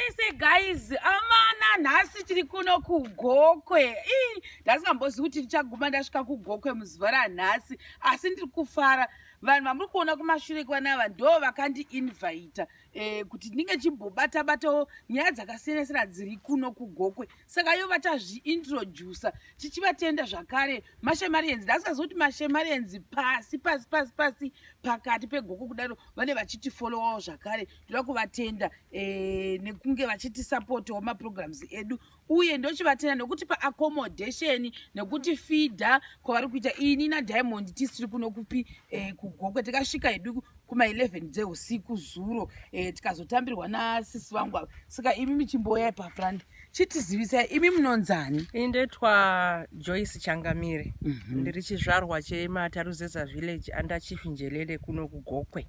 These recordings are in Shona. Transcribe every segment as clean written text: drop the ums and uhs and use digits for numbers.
Sei sei guys, amana nhasi tiri kuno kuGokwe. Ii, ndasingambozivi kuti ndichaguma ndasvika kuGokwe muzuva ranhasi, asi ndiri kufara. Vanhu vamuri kuona kumashure kwanava ndo vakandiinvita kuti ndinge chimbobata batawo nyaya dzakasiyana siyana dziri kuno kuGokwe. Saka ivo vachazviintrodusa, tichivatenda zvakare maShemarians. Ndasingazivi kuti maShemarians pasi pasi pasi pasi pakati peGokwe kudaro vane vachitifollowawo zvakare. Ndoda kuvatenda nekunge vachitisapotawo maprograms edu, uye ndochivatenda nekuti paaccommodation nekuti feeder kwavari kuita ini naDiamond tisi tiri kuno kupi kuGokwe. Tikasvika hedu kuma11 dzeusiku zuro, tikazotambirwa nasisi vangu ava. Saka imi michimbouyai pafront, chitizivisai, imi munonzani? Ini ndoitwa Joyce Changamire. Ndiri chizvarwa chemaTaruzeza village under Chief Njelele kuno kuGokwe.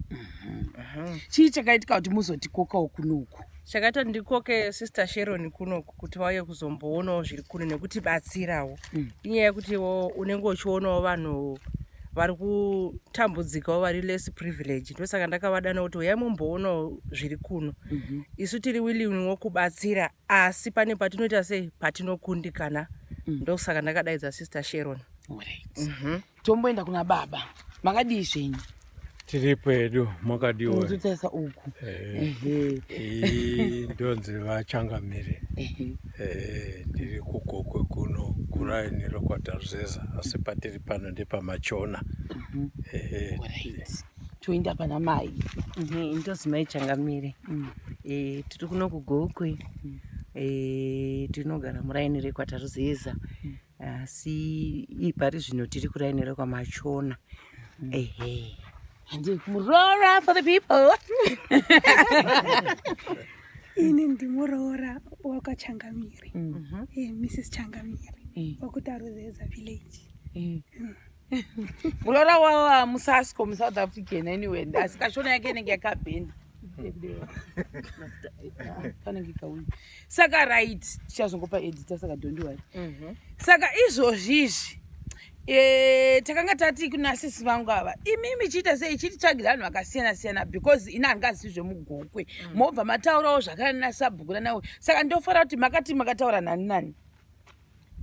Chii chakaitika kuti muzotikokawo kunoku? Chakaita ndikoke Sister Sharon kunoku kuti vauye kuzomboonawo zviri kuno nekutibatsirawo inyaya yekutiwo unenge uchionawo vanhu vari kutambudzikawo, vari less privilege. Ndosaka ndakavadana kuti uyai mumboonawo zviri kuno. Isu tiri willing kubatsira, asi pane patinoita sei, patinokundikana. Ndosaka ndakadaidza Sister Sharon. Alright. Tomboenda kuna baba. Makadii zvenyu? Tiripo hedu, makadiwa? Mutotarisa uku. Ehe. Ii, ndonzi vaChangamire. Ndiri kuGokwe kuno kuraini rekwaTaruzeza, asi patiri pano ndepamachona. Alright. Toenda pana mai. Ndozi mai Changamire. Tiri kuno kuGokwe. Tinogara muraini rekwaTaruzeza, asi pari zvino tiri kuraini rekwamachona, ehe. Handi muroora for the people. Ini ndimuroora wakaChangamire, Mrs Changamire, wekuTaruzeza village. Muroora wava muSasco muSouth African. Anyway, asi kashona yake inenge yakabhenda, kanenge kauya. Saka right, tichazongopa editor, saka don't worry. Saka izvozvi izvi takanga tati kuna sisi vangu ava, imimi chiita sei, chititsvagira vanhu vakasiyana siyana, because ini hangazivi zvemuGokwe. Mobva mataurawo zvakare nasabhuku nanawe. Saka ndofara kuti makati makataura nani nani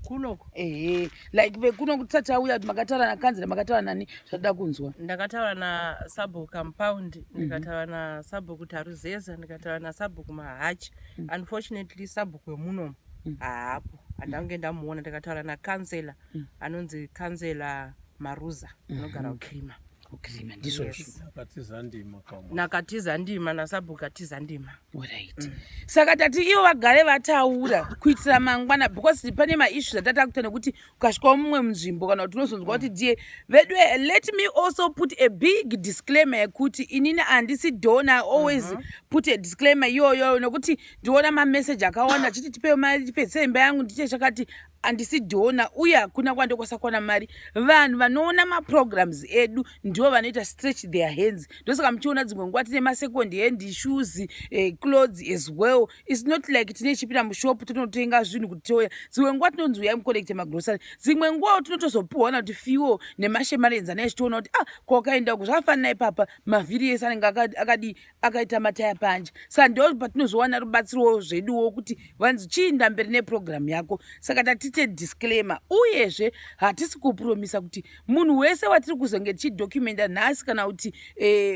Kunoko? Ehe, like vekuno tisati tauya, kuti makataura nakanzira, makataura nani, zvatoda kunzwa. Ndakataura nasabhuku compound, ndikataura nasabhuku Taruzeza, ndikataura nasabhuku Mahachi. Unfortunately sabhuku wemunomu haapo, handange ndamuona. Ndikataura nakansela anonzi Kansela Maruza, anogara kuKrima. Kukrima, ndizvozvo. Nakatiza ndima kamwe. Nakatiza ndima, nasabhuku Katiza ndima. Alright. Saka tati ivo vagare vataura kuitira mangwana, because pane maissues atata kuita nekuti ukasvikawo mumwe munzvimbo kana kuti unozonzwa kuti die vedu. Let me also put a big disclaimer yekuti inini handisi donor. Always put a disclaimer iyoyo, nekuti ndiona mameseji akawanda achiti tipe mari, tipedzise imba yangu, ndiite chakati. Handisi donor, uye hakuna kwandokwanisa kuwana mari. Vanhu vanoona maprograms edu ndivo vanoita stretch their hands. Ndosaka muchiona dzimwe nguva tine masecond hand shoes, clothes as well. It's not like tine chipinda mushop tonotenga zvinhu kuti touya. Dzimwe nguva tinonzi uyai mucollecte magrocery, dzimwe nguvawo tinotozopiwa kuti fuel nemaShemarians anenge achitoona kuti ah, kwakaenda uku zvakafanana ipapa, mavhiri ese anenge akadii, akaita mataya panja. Saka ndo patinozowana rubatsirowo zveduwo kuti vanzi chiinda mberi neprogramu yako. Saka tatite disclaimer. Uyezve hatisi kupromisa kuti munhu wese watiri kuzonge tichidocumenta nhasi kana kuti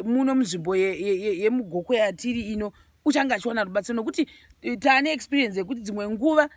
muno munzvimbo yemuGokwe yatiri ino uchange achiwana rubatsiro, nokuti taane experience yekuti dzimwe nguva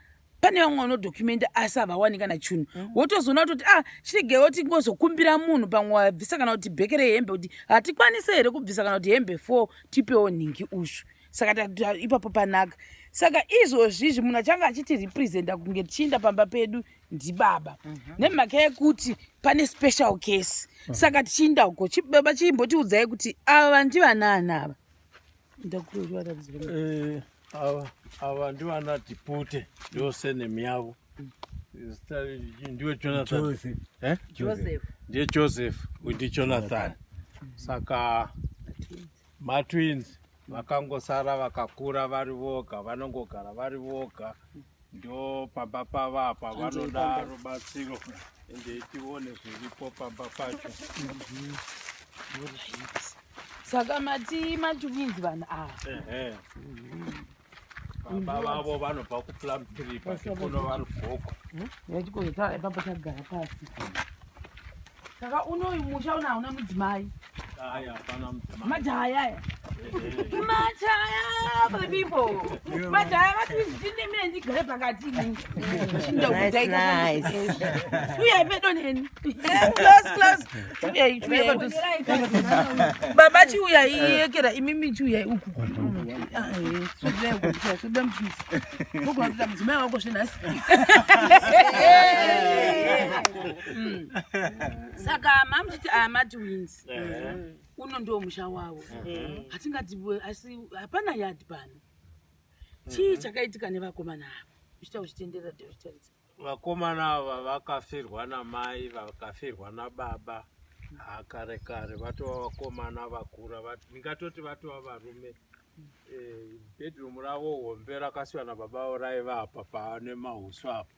pane vamwe vanodocumenta asi havawani kana chinhu. Wotozoona kutoti ah, chiregewo tingozokumbira munhu pamwe wabvisa kana kuti bheke rehembe, kuti hatikwanisi here kubvisa kana kuti hembe four, tipewo nhingi ushu. Saka ipapo panaka. Saka izvozvizvi munhu achange achitirepresenta kunge tichiinda pamba pedu ndibaba, nemhaka yekuti pane special case. Saka tichiinda uko, baba, chimbotiudzai kuti ava ndivanani ava. Ndakuvaratidzira. Ava ndivana Dhipute, ndo surname yavo. Zita ndiwe Jonathan. Joseph. Eh? Joseph. Ndiye Joseph, uyu ndiJonathan. Saka matwins vakangosara vakakura vari voga, vanongogara vari voga. Ndo pamba pavo apa, vanoda rubatsiro. Ende tione zviripo pamba pacho. Saka mati matwins vanhu ava? Ehe. Baba vavo vanobva kuPlumtree, patikuno vari gogo. Yachikozotaura ipapo tagara pasi. Saka unoyu musha una hauna mudzimai? Aya, hapana mudzimai. Majaya aya. Majaya for the people. Majaya vati ndine ndigare pakati ini. Nice, nice. Uyai pedo neni. Close, close. Uyai, uyai. Baba chiuyai yekera imimi chiuyai uku. Ah, eh, swedera uku, swedera muchisi. Mugona kuita mudzimai wako zvenhasi. Saka mamuchiti aya matwins. Uno ndiwo musha wavo. Hatingati asi hapana yard pano. Chii chakaitika nevakomana ava? Uchita uchitenderera uchitaridza. Vakomana ava vakafirwa namai, vakafirwa nababa kare kare, vatova vakomana vakura, ndingatoti vatova varume. Bedroom ravo hombe rakasiwa nababa vavo raiva apa pane mahuswa apa.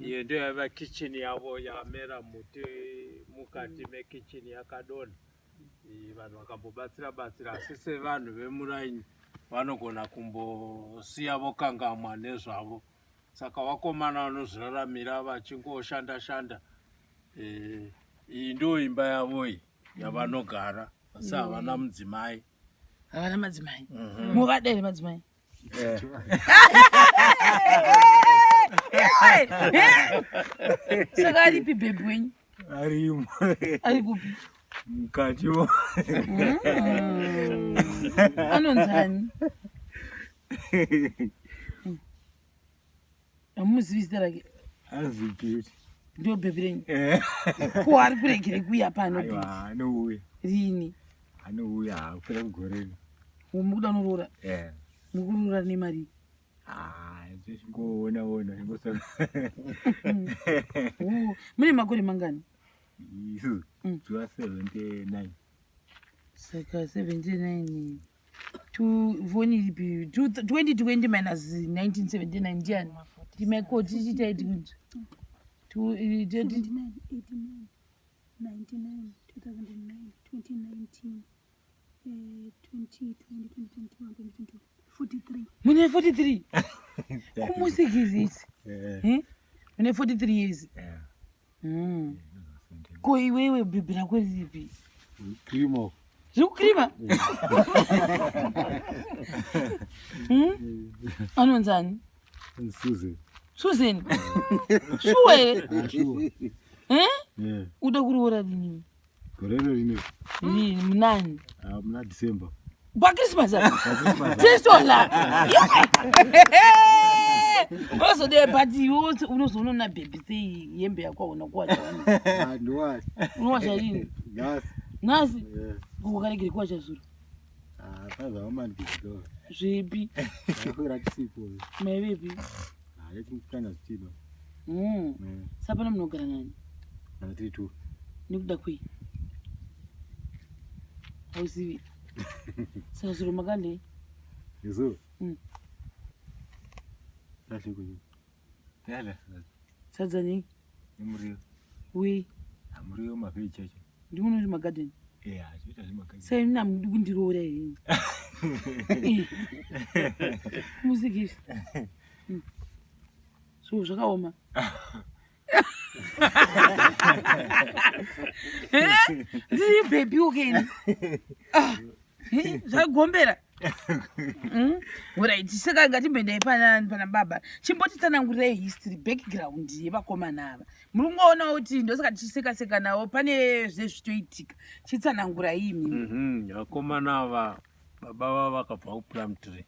Iyo ndiyo yaiva kitchen yavo, yamera muti mukati mekitchen yakadonha. Vanhu vakambobatsira batsira, asi sevanhu vemuraini vanogona kumbosiya vokangamwa nezvavo. Saka vakomana vanozviraramira vachingoshanda shanda. Iyi ndo imba yavo iyi yavanogara, asi havana mudzimai. Havana madzimai. Muvada here madzimai? Saka aripi bhebhi wenyu? Arimo. Ari kupi? Mukatimo. Anonzani? Hamuzivi zita rake? Anzi Beauty. Ndio bhebhi renyu? Ko ari kuregere kuuya pano? Aiwa, anouya. Rini? Anouya kupera kugore rino. Mukuda unoroora? Eh. Mukuroora nemari? Ah, tichingoona ona ingosaka. Oh, mune makore mangani? Isu tuva 79. Saka 79 foni iripi? 2020 minus 1979 ndiani? Timakoti tichitaiti kunzwa. 79, 89, 99, 2009, 2019, 2020, 2021, 2022, 43. Mune 43? Kumusikizisi. Mune 43 years? Eh. Ko iwewe bhebhi rako riripi? Krimo. Zviri kukrima? Anonzani? Susan. Susan? Shuwa here? Ah, sure. Eh? Eh. Uda kuroora rini? Gore rino rino. Rini munani? Ah, muna December. PaChristmas apa? PaChristmas. Tistola. Unozode but iwe unozoona bhebhi sei hembe yako hauna kuwacha? Ah, ndowacha. Unowacha rini? Nhasi. Nhasi? Eh. Wakaregere kuwacha zuro? Ah, pazvawamanikidzwa. Zvipi? Ndakwira tisipo. Maivepi? Ah, yachimukanya zvichida. Eh. Sapano munogara nani? Kana tiri two. Nekuda kwei? Hauzivi? Saka zuro makandei? Isu. Tadle kunye. Tadla. Sadza nei? Nemuriwo. Wei? Muriwo mavheji chacho. Ndiunoti magadheni? Eh, achiita zvemagadheni. Sei namudi kundiroora here? Musikisi. So zvakaoma. Ndiri bhebhi ukeni. Zvagombera. Alright, saka ngatimboendai pana baba. Chimbotitsanangurirai history background yevakomana ava. Muri kungoona kuti ndosaka tichiseka seka navo pane zvezvitoitika. Chitsanangurai imi. Vakomana ava baba vavo vakabva kuPlumtree.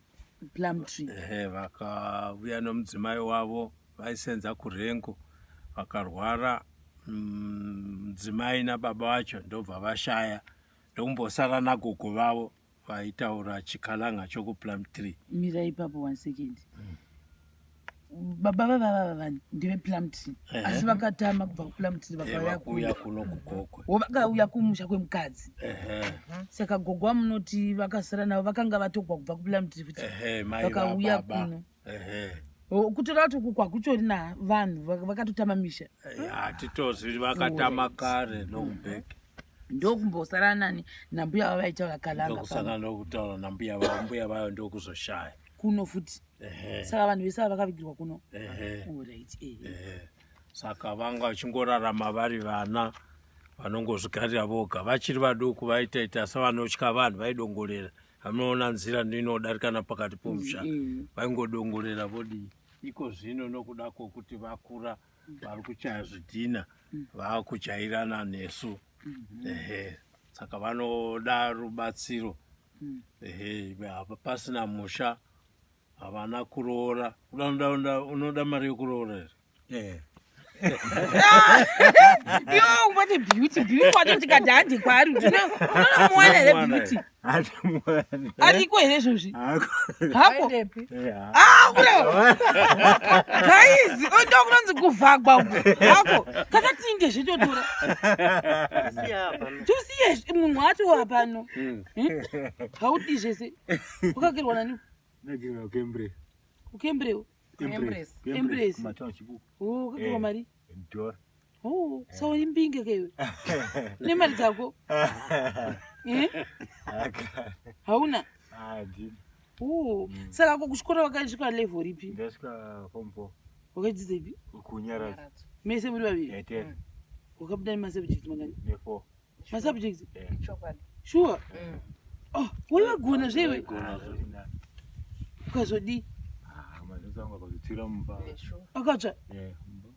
Plumtree. Ehe, vakauya nomudzimai wavo, vaisenza kurengo, vakarwara, mudzimai nababa vacho ndobva vashaya, ndokumbosara nagogo vavo vaitaura chikalanga chokuPlumtree. Mira ipapo one second. Baba vavava vanhu ndevePlumtree, asi vakatama kubva kuPlumtree vakauya Vakuuya kuno kuGokwe. Wo vakauya kumusha kwemukadzi. Ehe. Saka gogo vamunoti vakasara navo vakanga vatogwa kubva kuPlumtree futi? Ehe, mai Vakauya vababa. kuno. Ehe. Oh, kutora kuti uku kwakutori navanhu vakatotama misha? Hatitozivi, vakatama kare nokubheki. Ndokumbosara nani nambuya vavaita vakalanga? Ndokusangana nokutaura nambuya vavo, mbuya vayo ndokuzoshaya. Kuno futi. Ehe. Saka vanhu vese ava vakavigirwa kuno. Ehe. Alright, ehe. Ehe. Saka vanga vachingorarama vari vana vanongozvigarira voga. Vachiri vaduku vaitaita sevanotya vanhu, vaidongorera. Vanoona nzira inodarika napakati pomusha, vaingodongorera vodii. Iko zvino nokuda kwokuti vakura, vari kuchaya zvidhina, vakujairana nesu. Ehe, saka vanoda rubatsiro. Ehe, apa pasina musha, havana kuroora. Unoda mari yokuroora here? Eh. Iwe ubate Beauty, Beauty wacho tikati handi kwaari, unonomuwana here Beauty? Hatimuwani. Ariko here izvozvi? Hako. Hako. Aendepi? Eh, ha. Ah, kura guys, ndo kunonzi kuvhagwa uku hako kakatinde zvetotora tusiye munhu wacho wapano. Haudi zvese, wakagerwa nani? Ndagirwa kuEmbrace. Kukembreo? Embrace. Embrace. Kumatown Chibuku. Oh, wakagerwa Eh. mari? Dora. Oh, sauri mbinge kewe nemari dzako. Eh? Haka. Hauna? Ah, ndini. Oh, saka ko kuchikoro wakasvika level ripi? Ndasvika form 4. Wakadzidza ipi? Kunyaradza. Mese muri vaviri? Eh, ten. Wakabuda nemasubject mangani? Ne 4. Masubjects? Eh. Chokwadi. Sure? Oh, waiwagona zveiwe. Vaigona zve. Ukazodii? Ah, maziso angu akazotsvira mumba. Akatsva? Eh, mumba.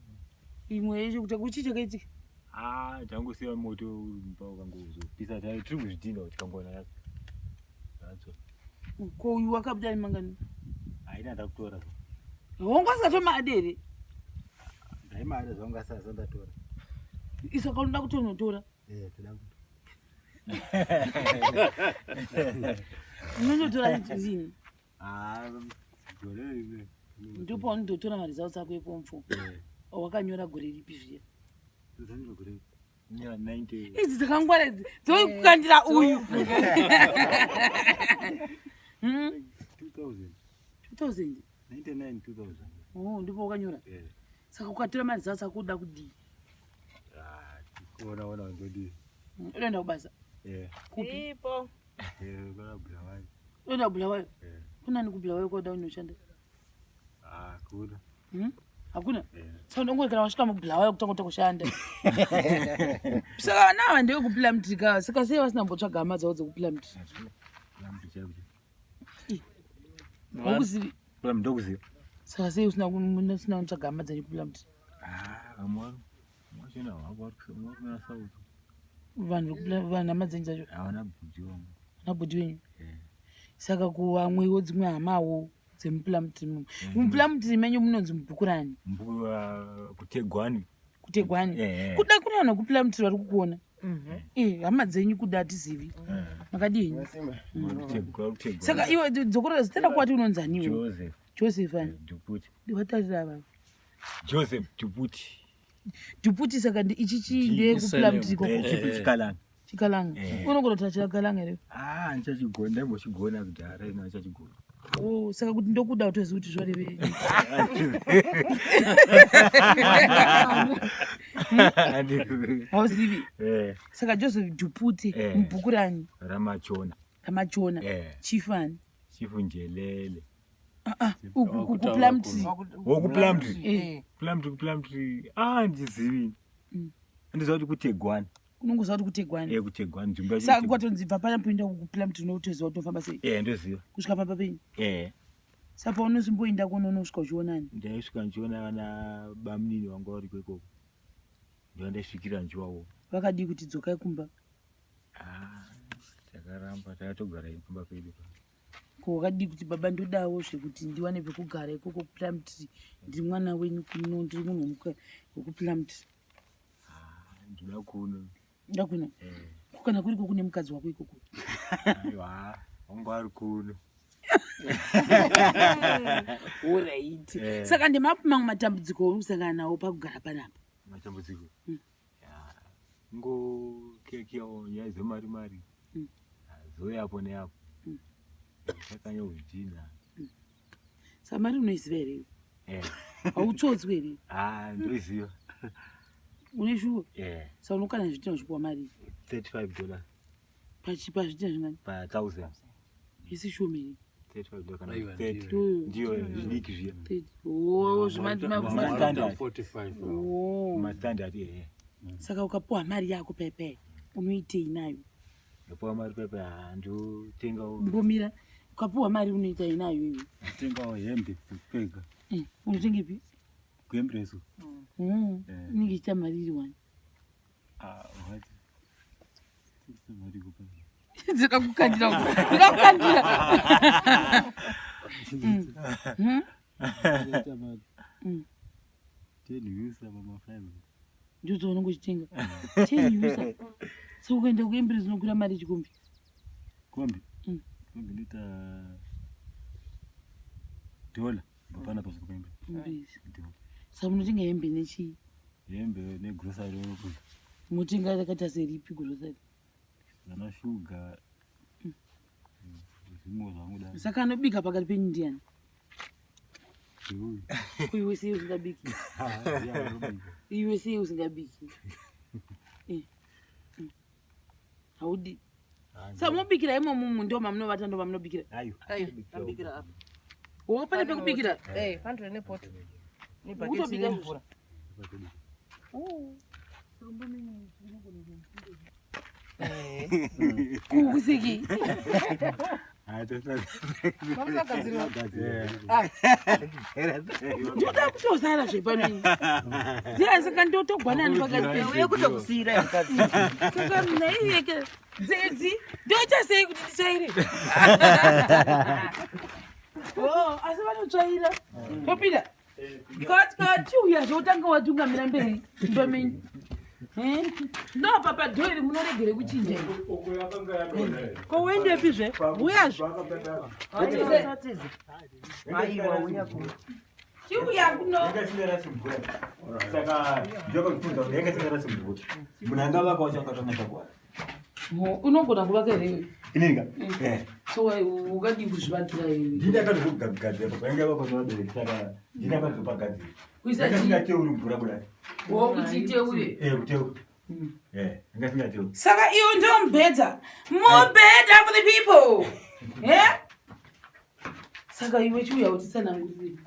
Imwe yecho kuti kuchii chakaitika? Ah, tangosiya moto uri mumba ukangozopisa, tiri kuzvidhinda kuti tikangona yacho. Yacho. Ko uyu wakabuda nemangani? Haina ndakutora. Hongu, asingatomaade here? Ndaimada zvangu, asi ndatora. Isaka unoda kutonotora? Eh, toda kuti. Unonotora rini? Ah, gore rine. Ndipo paunototora maresults ako eform 4? Eh. Wakanyora gore ripi zviya? Tozanira gore. Yeah, 90. Idzi dzakangwara idzi dzokukandira uyu. 2000. 2000? 99 2000. Oh, ndipo wakanyora? Eh. Saka ukatora maresults ako uda kudii? Ah, kuona ona ndodi. Unoenda kubasa? Eh. Kupi? Ipo. Eh, kana Bulawayo. Unoenda kuBulawayo? Eh. Kunani kuBulawayo kwauda unoshanda? Ah, kuna. Hakuna? Eh. Saka unongoti kana wasvika muBulawayo kutanga kuta kushanda. Saka vana ava ndevekuPlumtree ka, saka sei vasina kumbotsvaga hama dzavo dzekuPlumtree? Plumtree chaiko. Haukuzivi? Plum ndokuziva. Saka sei usina kutsvaga hama dzenyu kuPlumtree? Ah, vamwe vachona havo vari kuna South. Vanhu vanhu hama dzenyu dzacho? Havana bhudhi wangu. Nabhudhi wenyu? Eh. Saka kuvamwewo dzimwe hamawo dzemuPlumtree mumu, muPlumtree menyu munonzi mubhuku rani? Mbuku kuTegwani. Kutegwani? Eh. Kuda kune vanhu vekuPlumtree vari kukuona. E, hama dzenyu kuda hatizivi. Makadii henyu? Kutegwani. Saka iwe dzokorora zita rako, wati unonzi aniwe? Joseph. Joseph ani? Duputi. Vatarira ava. Joseph Duputi. Duputi, saka ichi chii, ndeyekuPlumtree koko? Eh, chipi chikalanga. Chikalanga? Eh. Unogona kutaura Chikalanga here? Ah, ndichachigona, ndaimbochigona kudhara, ino ndichachigona. Oh, saka kuti ndokuda kutoziva kuti zvorevei. Hauzivi? Eh, Saka Joseph Duputi. Eh. Mubhuku rani? Ramachona. Ramachona? Eh. Chief ani? Chief Njelele. Uku kuPlumtree. WokuPlumtree. Eh. Plumtree, kuPlumtree. Ah, ndizivi. Andiziva kuti kuTegwani. Unongoziva kuti kuTegwani? Eh, kuTegwani nzvimbo yacho. Saka Kutegwani. kwatonzi bva panapoenda kuPlumtree, unotoziva kuti unofamba sei? Eh, ndoziva. Kusvika pamba penyu? Eh. Saka paunosimboenda kuno unosvika uchionani? Ndaisvika ndichiona vana bamunini vangu variko ikoko. Ndovandaisvikira ndichivaona. Vakadii kuti dzokai kumba? Ah, takaramba, takatogara pamba pedu. Ko wakadii kuti baba, ndodawo zvekuti ndiwane pekugara ikoko kuPlumtree, ndiri mwana wenyu kuno, ndiri munhu wekuPlumtree? Ah, ndoda kuno. Nda kuno? Eh. Ko kana kuriko kune mukadzi wako ikoko? Aiwa, wangu ari kuno. Alright. Eh. Saka ndemapi mamwe matambudziko auri kusangana nawo pakugara panapa? Matambudziko? Ngokekiyawo nyaya dzemari mari. Dzouyapo neapo. Takanya kuzvidhina. Saka mari unoiziva here iwe? Eh. Hautsotswi here? Ah, ndoiziva. Une shuwa? Eh. Saka unokana zvidhina uchipiwa mari? $35. Pazvidhina zvingani? Pa 1000. Isi shoma here? 35 dollar kana Aiwa, 30. ndiyo. Ndiyo zvidiki zviya. Oh, zvima- Standard. 45. Oh. Mastandard ehe. Saka ukapuwa mari yako pepe unoitei nayo? Ndapuwa mari pepe handotengawo. Mbomira, ukapuwa mari unoitei nayo iwe? Tengawo hembe dzekupfeka. Eh, unotengepi? Kuempreso. Eh. Inenge ichiita mari iri wani? Ah, what? Mari kupa. Dzinoda kukandira, dzinoda kukandira. Ita ma 10 usa pama 5. Ndidzo unenge uchitenga 10 usa. So ukaenda kuembiri zinokwira mari chikombi? Kombi. Mm. Kombi inoita dollar. Hapana pasvika paembe. Mbezi. Dollar. Saka munotenga hembe nechii? Hembe negrocery rokuti. Munotenga rakaita seripi grocery? Vana shuga. Zvimwe zvangu Saka anobika pakati penyu ndiani? Uyu. Iwe sei usingabiki? Iwe sei usingabiki? Eh. Haudi. Saka munobikira imomo ndo mamunovata, ndo mamunobikira? Ayo. Ayo, abikira apa. Wo, pane pekubikira? Eh, pandore nepoto. Nebhaketi Ukutobika nemvura. Kukuseki. Mamusagadzirwa. Ndoda kutozara zvepanini. Ziya, saka ndotogwanani pakati penyu? Uye kutokusiyira mukadzi. Saka naiyeke dzedzi ndoita sei kuti nditsvaire? Oh, asi vanotsvaira. Topinda. Katiuya zvotanga watungamira mberi imba menyu. Eh? No, papa dhoiri munoregere kuchinja iri. Ko uendepizve? Uyazve. Aiwa, uya kuno. Chiuya kuno. Saka ndakakufunza kuti yanga isingarasi mvura. Munhu angavaka wacho angatanga kuwaka. Unogona kuvaka here iwe? Inini ka? Eh. So ukadii kuzvivakira iwe? Ndini akatozogadzira papa yanga yavakwa nevabereki saka ndini akatozopagadzira. Kuisa Yanga chii? isingateuri mvura kudai. Wo, kuti iteure. Eh, kuteura. Eh, yanga isingateuri. Saka iwo ndo mubhedha, mubhedha for the people, eh? Saka iwe chiuya utitsanangurire.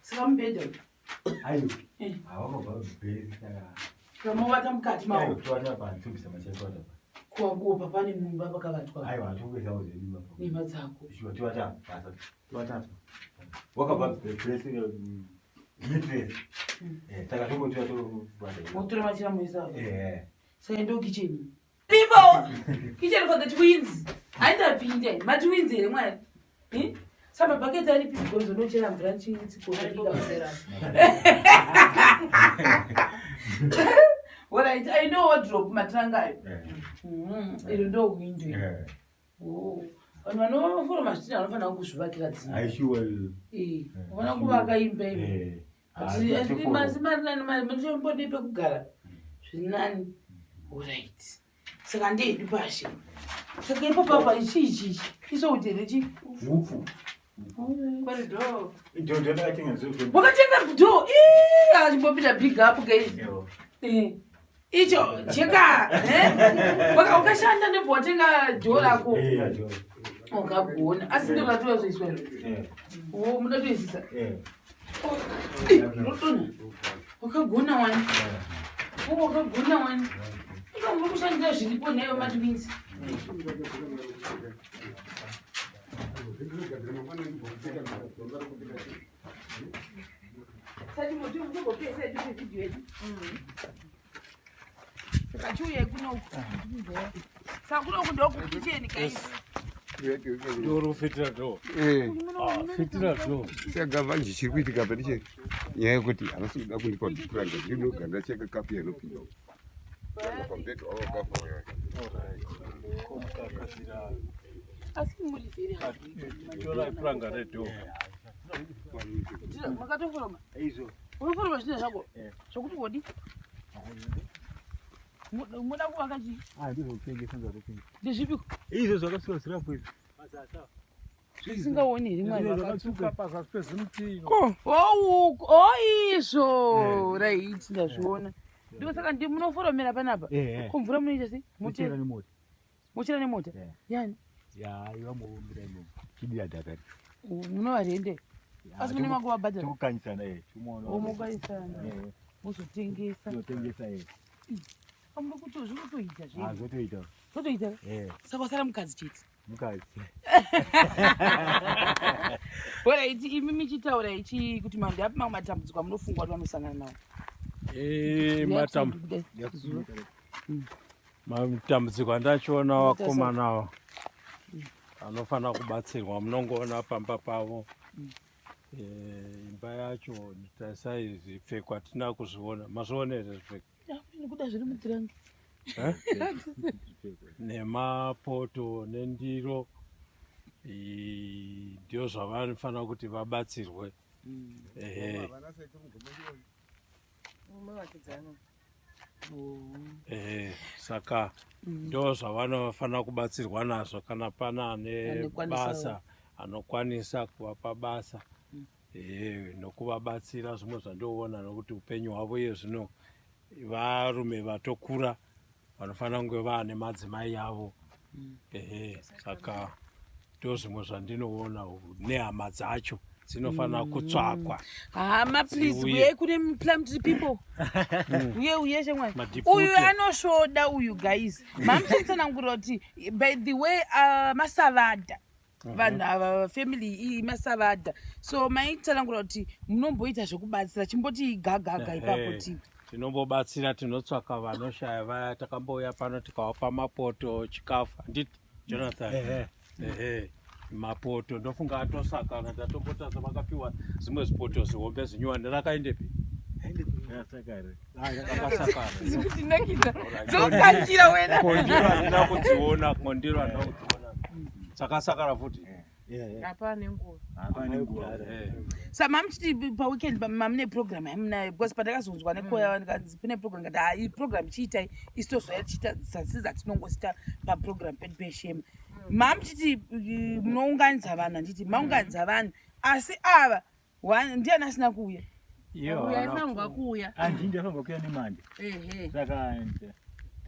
Saka mubhedha uyu? Ayo. Eh. Hawakabva bhesi saka. Saka movata mukati mawo? Ayo, toata pa tobvisa machira toata pa. Kuwakuopa pane mumba pakavatwa? Aiwa, tokuisawo zvedu apa. Nemba dzako. Shuwa, toata basa. Toata. Wakabva bhesi mattress. Eh, saka tongotora tobata. Motora machira moisa apa? Eh. Saka ndo kitchen, people, kitchen for the twins. Handapinde matwins here mwari? Eh? Saka mabhaketi aripi? Because unochera mvura nchitsikobika. Alright, I know wardrobe matanga ayo. Eh. Iro ndo window. Eh. Oh. Vanhu vanoforoma zvitina vanofanira kuzvivakira dzimba. Aishuwa. Eh, unofanira kuvaka imba imo. Eh. Mari nani, mari munombone pekugara zviri nani. Alright. Saka ndeedu pashe. Saka ipo papa ichi ichi ichi. Isouti here chi? Upfu. Corridor. Idho ndakatenga zvo. Wakatenga door. Ii, achimbopinda big up guys. Eh. Icho cheka, eh? Wakashanda ndobva watenga door rako. Eh, idho. Wakagona. Asi ndo ratozoiswa here? Eh. Oh, munotoisisa. Eh. Rotona. Wakagona wani. Oh, wakagona wani. Ika muri kushandira zviripo naiwe matwins. Sati moto mutogopesa yedu pevhidhiyo yedu. Saka chiuyai kunoku. Saka kunoku ndokukicheni, guys. Doro fitira do. Ah, fitira do. Saka manje chiri kuitika pa ndiche nyaya yekuti havasi kuda kundipa puranga, ndinoga ndacheka kapu yanopinda pamubhedha wavo kapu. Komukakasira. Asi muri very hard. Tora ipuranga redo. Makatoforoma. Izvo. Unoforoma zvinhu zvako. Eh. Zvokuti wodi. Muda kuvaka chii? Ah, ndizvo kutengesa ndazvotenga. Ndezvipiko? Izvo zvakasvika zvirapo izvi. Zvisingaoni here mwari? Zvakatsuka pazasi pezimuti. Oh, oh, izvo. Right, ndazviona. Ndiko saka ndi munoforomera panapa. Eh. Ko mvura munoita sei? Mochera Mochera nemota. Mochera nemota. Eh. Yani. Ya, iwa muombera imomo. Chidira dhaka ri. Munovarende asi mune makuvabhadhara? Tikukanyisana eh. Tumuona. Omukanyisana. Eh. Mozotengesa. Totengesa eh. Amuri kuti zvinotoita Ah, zve. zvotoita. Zvotoita. Eh. Saka wasara mukadzi chete. Mukadzi. Alright, imi michitaura ichi kuti mandi api mamwe matambudziko amunofunga kuti vanosangana nawo? Eh, matambudziko andachiona vakomana ava anofanira kubatsirwa, munongoona pamba pavo. Imba yacho tarisai, zvipfeko hatina kuzviona. Mazviona here zvipfeko? Nekuda zviri mutirangi. Eh? Nemapoto nendiro, ndio zvavanofanira kuti vabatsirwe. Ehe. Ehe, saka ndo zvavanofanira kubatsirwa nazvo, kana pana ane Anokwanisa. basa, anokwanisa kuvapa basa, ehe, nokuvabatsira zvimwe zvandoona, nokuti upenyu hwavo iye zvino varume vatokura vanofanira kunge vaane madzimai avo. Ehe, saka ndo zvimwe zvandinoona, nehama dzacho dzinofanira kutsvakwa. Hama, please. Dziuye. Uyai kune Plumtree people, uye uye shamwari. Madipute. Uyu anosvoda uyu, guys. Mamuchitsanangurira kuti, by the way, masavadha vanhu ava, family iyi masavadha, so maitsanangura kuti munomboita zvekubatsira. Chimboti gagaga ipapo. Ehe, Ti tinombobatsira, tinotsvaka vanoshaya vaya. Takambouya pano tikavapa mapoto, chikafu, handiti Jonathan? Ehe, mapoto ndofunga atosakana, tatombotasa vakapiwa zvimwe zvipoto zvihombe zvinyowani. Rakaendepi? Sakare. Rakasakana. Dzikutinakidza, dzokandira wena. Kondiro handina kudziona, kondiro handina kudziona, dzakasakara futi. Hapane nguva. Hapana nguva. Ehe. Sa mamuchiti paweekend mamune program yamunayo, because pandakazonzwa nekoya ndikanzi kune program, ngati hai, program chiitai, isu tozoya tichiita dzasi dzatinongosita paprogram pedu peshema. Mamuchiti munounganidza vanhu, handiti? Maunganidza vanhu, asi ava ndiani asina kuuya? Iyo Uya haana. aifanirwa kuuya. Andindi afanirwa kuuya nemande. Ehe. Saka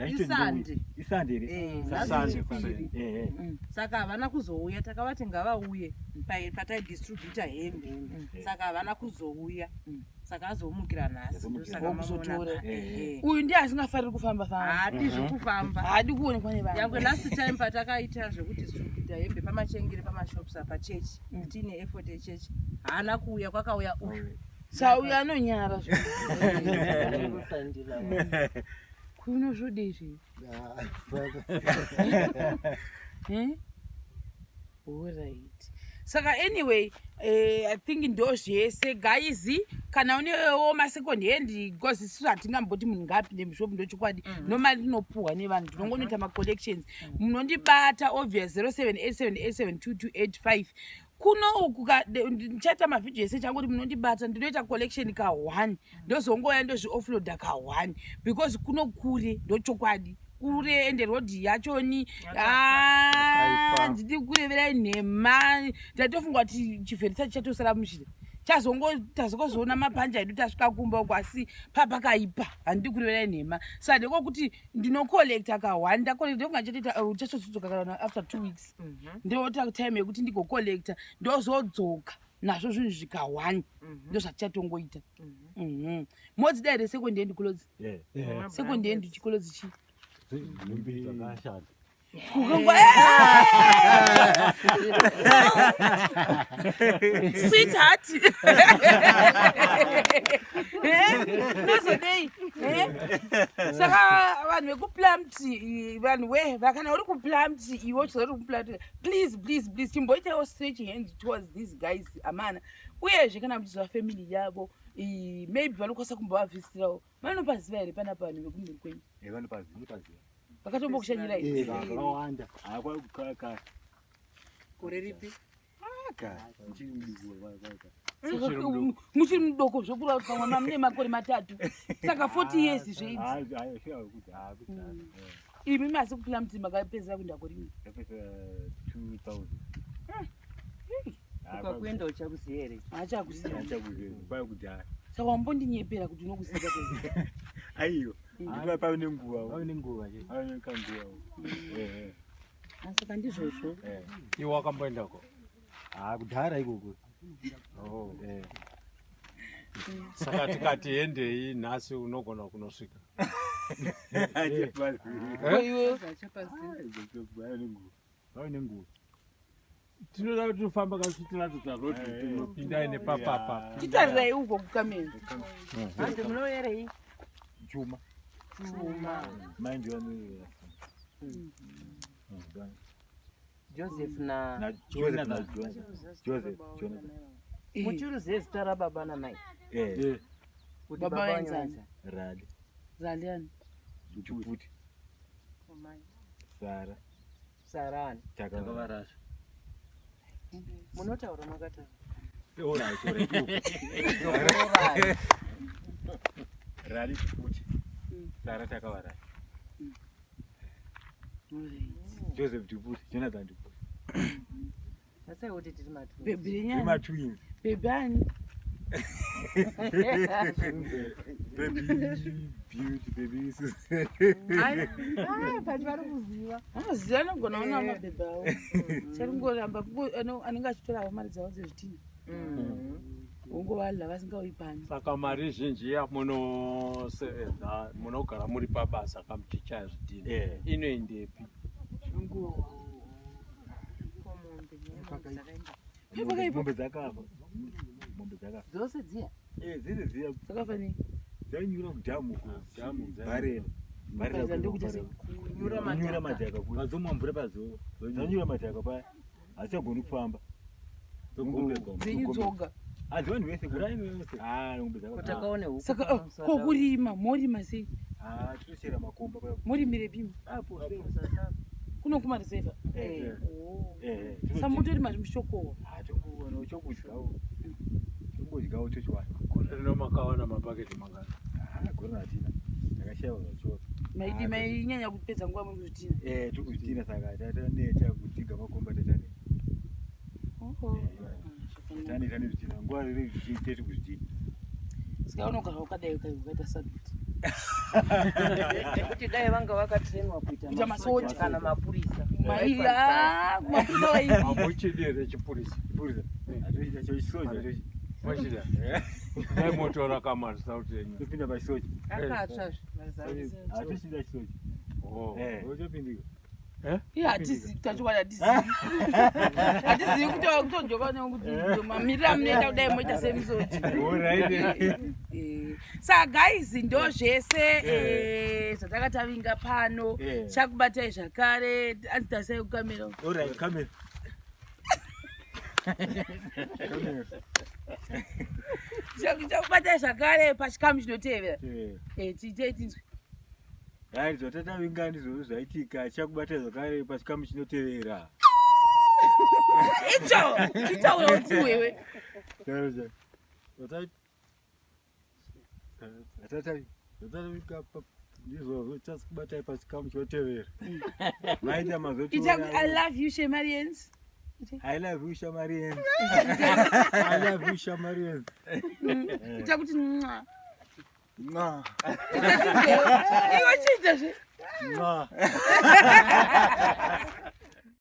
Isande. Isande here? Eh, Sande, nhasi Chipiri. Ehe. Saka havana kuzouya. Takavati ngavauye pataidistributa hembe, saka havana kuzouya. Saka azomukira nhasi. Azomukira. Ndosaka mamuona. Okuzotora. Ehe. Uyu ndiye asingafariri kufamba famba. Haadi zvekufamba. Haadi kuonekwa nevanhu. Nyangwe last time patakaita zvekudistributa hembe pamachengere, pamashops apa, chechi, tiine effort yechechi, haana kuuya, kwakauya uyu. Sa uyu anonyara kuno zvodei. Eh? Alright. Saka anyway, I think ndo zvese, guys. Kana unewo masecond hand, because isusu hatingamboti munhu ngaapinde mushopu, ndochokwadi. Normally tinopuhwa nevanhu, tinongonoita macollections. Munondibata obvious 0787872285 kuno uku. Ndichaita mavhidhiyo ese changoti munondibata, ndinoita collection ka1, ndozongoya ndozvioffloada ka1, because kuno kure, ndochokwadi, kure, ende rodhi yachoni. Yakaipa. Handidi kureverai nhema, ndatofunga kuti chivheri chacho chatosara mushira, tazongozoona mapanja edu tasvika kumba uko, asi papakaipa, handidi kureverai nhema. Saka ndekokuti ndinocollecta ka1, ndacollecta, ndokunga chatoita chachozodzoka kana after 2 weeks, ndoita time yekuti ndigocollecta, ndozodzoka nazvo zvinhu zvika1, ndozvatichatongoita. Modzida here second hand clothes? Eh. Second hand chiclothes chii? Hembe dzakashata. Kukangwa, sweetheart. Nozodei? Saka vanhu vekuPlumtree, vanhu we, kana uri kuPlumtree, iwe uchiziva uri kuPlumtree, please, please, please, chimboitaiwo stretch hands towards these guys, amana. Uyezve kana muchiziva family yavo, maybe vanokwanisa kumbovavhistirawo. Vanopaziva here panapa vanhu vekumhuri kwenyu? Eh, vanopaziva, vanopaziva. Vakatombokushanyirai? Eh, vakawanda. Hakwa ka Gore ripi? ka. Ndichiri mudiki wa. Saka muchiri mudoko zvokureva kuti pamwe mamune makore 3, saka 40 years zveidzi. Hayi, hayi, sure kuti ha kuti. Imi masi kuPlumtree makapedzera kuenda kurimwe? Yapesa 2000. Ukakuenda uchakuziva here? Haachakuziva. Achakuziva. Kwa kudhaya. Saka wambondinyepera kuti unokuziva kwezi? Aiyo. Ndipa pave nenguva. Pave nenguva che. Pave nekanguva. Eh. Saka ndizvozvo. Eh. Iwe wakamboendako? Ah, kudhara ikoko. Oh, eh. Saka tikati hendei nhasi unogona kunosvika. Iwe Nenguva. Tinoda kuti tofamba kasi tiratidza road kuti unopindai nepapapa. Chitarirai uko kukamera. Hanzi munoyerei? Chuma. Chuma. Mai ndiyo anoyera. Joseph na Na Joseph na Joseph. Jonathan. Muchiruzive zita rababa namai. Eh. Kuti Baba baba vaenzani. vanyanza. Rali. Raliani. Chiputi. Sara. Sarani. Takavarasha. Munotaura makataura. Alright, alright. Dzokorora. Rali Chiputi. Sara Takavarasha. Joseph Chiputi. Jonathan Chiputi. Tasai kuti tiri matwins. Bhebhi renyani. Matwins. Bhebhi ani? Baby beauty, baby Susan. Ah, but vari kuziva. Anoziva anogona ona mabhebhi avo. Charingoramba anenge achitorawo mari dzavo dzezvitinha. Wongovadla vasingauyi pano. Saka mari zhinji yamunosevenza munogara muri pabasa kamuchichaya zvidhina Eh. inoendepi? Mombe dzakafa. Mombe dzakafa. Dzose dziya. Eh, dzese dziya Dzakafa nei? dzainyura kudhamu uko. Dhamu, dzainyura. Bharela. Bharela Bharela ndokuita sei? Kunyura madhaka. Vadzomwa mvura pazuva. Dzanyura madhaka paya. Hadzichagoni kufamba. Dzenyu dzoga. Hadzi vanhu vese kuraini vese. Ah, mombe dzakafa. Kuti akaone huku. Saka ko kurima morima sei? Ah, tinochera makomba paya. Morimire pimo. Apo. Kuno kumareserva. Eh. Eh. Saka mutorima zvimushokowa. Ah, tongowana chokudyawo. Tongodyawo tochiwana. Gore rino makawana mapaketi mangani? Ah, gore hatina. Takashaiwa zvachose. Maidi mainyanya kupedza nguva muri kuzvitina. Eh, tiri kuzvitina saka tataneta kudhiga makomba tataneta. Oho. Tataneta nezvitina. Nguva riri tiri kuzvitina. Saka unogara wakadai ukaita saluti. Nekuti dai vanga vakatrainwa kuita Kuita masoja. kana mapurisa. Mai kumapurisa vaidi. Hamuchidi here chipurisa? Purisa. Hatochida chochisoja tochi. Mochida. Dai motora kamarisa enyu. Topinda pachisoja. Akatsva Hatochida chisoja. Oh. Eh, otopindika. Iye hatizi tachokwadi hatizivi. Hatizivi kuti kutonjoka nekuti mamiriro amunoita kudai moita semisoja. Alright. Saka guys ndo zvese zvatakatavinga pano. Chakubatai zvakare anzi tarisai kukamera. Alright, come here. Come here. Chakubatai zvakare pachikamu chinotevera. Eh. Tiitei tinzwe. Hai, zvatatavinga ndizvozvo zvaitika. Chakubata zvakare pachikamu chinotevera. Icho chitaura kuti wewe. Zvatatavinga ndizvozvo chasikubatai pachikamu chinotevera. Maita Ita I mazotiona. love you Shemarians. I love you Shamarians. I love you Shamarians. Ita kuti mwa. Mwah. Ita tinzwe. Iwe chiita zve. Mwah.